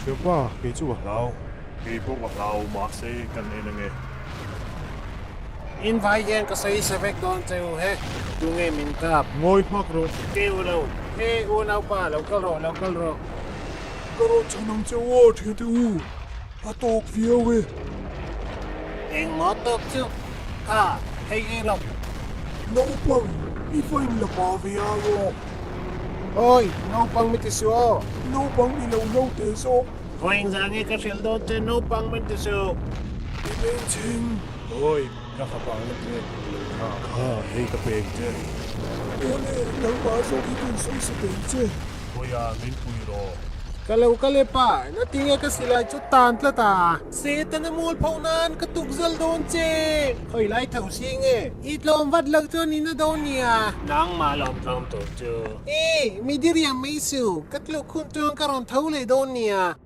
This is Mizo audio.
Thianpa, kei chu ka hlau. Kei pawh ka hlau, mahse kan en ange. In vai hian ka sawi sa vek dawn che u he, tunge min kap? Ngawi hmak rawh. Teu lo, he unaupa, lo kal rawh, lo kal rawh. Ka rawn chhan ang che u aw thiante u, a tawk viau e. Engmaw tawk chu? Kha, hei hi rawh. Naupang, i va in la pa ve a rawh. Awi, naupang mi ti suh aw. Naupang ni lo naute zawk. Vawiin zan hi ka hrilh dawn che naupang min ti suh. I beng chhing. Awi, ka fapa ang che lo kha. Kha, hei ka pek che. Awle, nangmah zawk hi kan sawi sa thei che. Khawiah min pui rawh. Ka lo kal e pa, natinge ka silai chu tan tlat a. Setana mual pho nan ka tuk zal dawn che. Khawi lai tho si nge? I tlawm vat loh chuan i na dawn nia. Nangmah lawm tlawm tur chu. E, mi diriam mai su, ka tluk hun chuan ka rawn tho leh dawn nia.